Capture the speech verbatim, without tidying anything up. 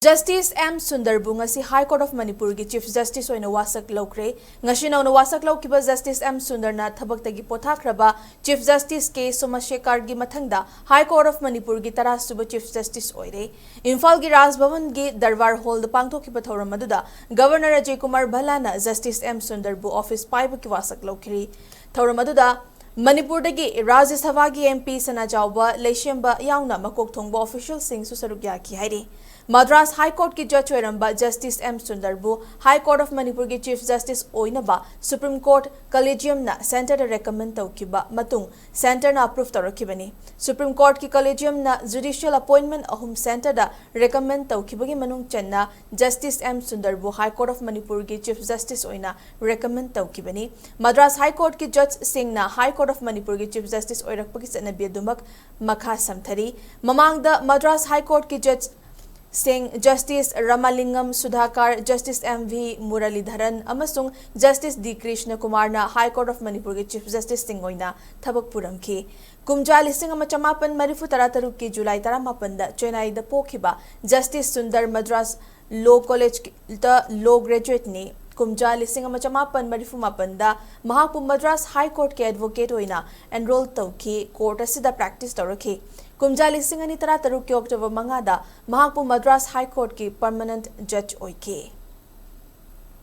Justice M ꯁꯨꯟꯗꯔꯕꯨ ꯉꯁꯤ High Court of ꯃꯅꯤꯄꯨꯔꯒꯤ Chief Justice ꯑꯣꯏꯅ ꯋꯥꯁꯛ ꯂꯧꯈ꯭ꯔꯦ꯫ ꯉꯁꯤ ꯅꯧꯅ ꯋꯥꯁꯛ ꯂꯧꯈꯤꯕ Justice M ꯁꯨꯟꯗꯔꯅ ꯊꯕꯛꯇꯒꯤ ꯄꯣꯊꯥꯈ꯭ꯔꯕ Chief Justice ꯀꯦ ꯁꯣꯃꯥꯁꯦꯀꯥꯔꯒꯤ ꯃꯊꯪꯗ High Court of ꯃꯅꯤꯄꯨꯔꯒꯤ ꯇꯔꯥꯁꯨꯕ Chief Justice ꯑꯣꯏꯔꯦ꯫ ꯏꯝꯐꯥꯜꯒꯤ ꯔꯥꯖ ꯚꯕꯟꯒꯤ ꯗꯔꯕꯥꯔ ꯍꯣꯜꯗ ꯄꯥꯡꯊꯣꯛꯈꯤꯕ ꯊꯧꯔꯝ ꯑꯗꯨꯗ Governor Ajay Kumar ꯚꯜꯂꯥꯅ Justice M ꯁꯨꯟꯗꯔꯕꯨ office ꯄꯥꯏꯕꯒꯤ ꯋꯥꯁꯛ ꯂꯧꯈꯤꯔꯤ꯫ ꯊꯧꯔꯝ ꯑꯗꯨꯗ ꯃꯅꯤꯄꯨꯔꯗꯒꯤ ꯔꯥꯖ꯭ꯌ ꯁꯚꯥꯒꯤ M P ꯁꯅꯥꯖꯥꯎꯕ ꯂꯩꯁꯦꯝꯕ ꯌꯥꯎꯅ ꯃꯀꯣꯛ ꯊꯣꯡꯕ officialꯁꯤꯡꯁꯨ ꯁꯔꯨꯛ ꯌꯥꯈꯤ ꯍꯥꯏꯔꯤ꯫ ꯃꯗ꯭ꯔꯥꯁ High Courtꯀꯤ judge ꯑꯣꯏꯔꯝꯕ Justice M ꯁꯨꯟꯗꯔꯕꯨ High Court of ꯃꯅꯤꯄꯨꯔꯒꯤ Chief Justice ꯑꯣꯏꯅꯕ Supreme Court Collegiumꯅ centreꯗ recommend ꯇꯧꯈꯤꯕ ꯃꯇꯨꯡ centreꯅ approve ꯇꯧꯔꯛꯈꯤꯕꯅꯤ꯫ Supreme Courtꯀꯤ Collegiumꯅ judicial appointment ꯑꯍꯨꯝ centreꯗ recommend ꯇꯧꯈꯤꯕꯒꯤ ꯃꯅꯨꯡ ꯆꯟꯅ Justice M ꯁꯨꯟꯗꯔꯕꯨ High Court of ꯃꯅꯤꯄꯨꯔꯒꯤ Chief Justice ꯑꯣꯏꯅ recommend ꯇꯧꯈꯤꯕꯅꯤ꯫ Madras High Courtꯀꯤ judgeꯁꯤꯡꯅ High Court of ꯃꯅꯤꯄꯨꯔꯒꯤ Chief Justice ꯑꯣꯏꯔꯛꯄꯒꯤ ꯆꯠꯅꯕꯤ ꯑꯗꯨꯃꯛ ꯃꯈꯥ ꯁꯝꯊꯔꯤ꯫ ꯃꯃꯥꯡꯗ Madras High Courtꯀꯤ judgeꯁꯤꯡ Justice ꯔꯥꯃꯥꯂꯤꯡꯒꯝ ꯁꯨꯙꯥꯀꯥꯔ, Justice M V ꯃꯨꯔꯂꯤꯙꯔꯟ ꯑꯃꯁꯨꯡ Justice D ꯀ꯭ꯔꯤꯁꯅ ꯀꯨꯃꯥꯔꯅ High Court of ꯃꯅꯤꯄꯨꯔꯒꯤ Chief Justiceꯁꯤꯡ ꯑꯣꯏꯅ ꯊꯕꯛ ꯄꯨꯔꯝꯈꯤ꯫ ꯀꯨꯝꯖꯥ ꯂꯤꯁꯤꯡ ꯑꯃ ꯆꯃꯥꯄꯟ ꯃꯔꯤꯐꯨ ꯇꯔꯥ ꯇꯔꯨꯛꯀꯤ ꯖꯨꯂꯥꯏ ꯇꯔꯥꯃꯥꯄꯟꯗ ꯆꯦꯟꯅꯥꯏꯗ ꯄꯣꯛꯈꯤꯕ Justice Sundar Madras Law Collegeꯇ law graduateꯅꯤ꯫ ꯀꯨꯝꯖꯥ ꯂꯤꯁꯤꯡ ꯑꯃ ꯆꯃꯥꯄꯟ ꯃꯔꯤꯐꯨ ꯃꯥꯄꯟꯗ ꯃꯍꯥꯛꯄꯨ ꯃꯗ꯭ꯔꯥꯁ High Courtꯀꯤ advocate ꯑꯣꯏꯅ enroll ꯇꯧꯈꯤ꯫ Court ꯑꯁꯤꯗ practice ꯇꯧꯔꯛꯈꯤ꯫ ꯀꯨꯝꯖꯥ ꯂꯤꯁꯤꯡ ꯑꯅꯤ ꯇꯔꯥ ꯇꯔꯨꯛꯀꯤ October ꯃꯉꯥꯗ ꯃꯍꯥꯛꯄꯨ ꯃꯗ꯭ꯔꯥꯁ High Courtꯀꯤ permanent judge ꯑꯣꯏꯈꯤ꯫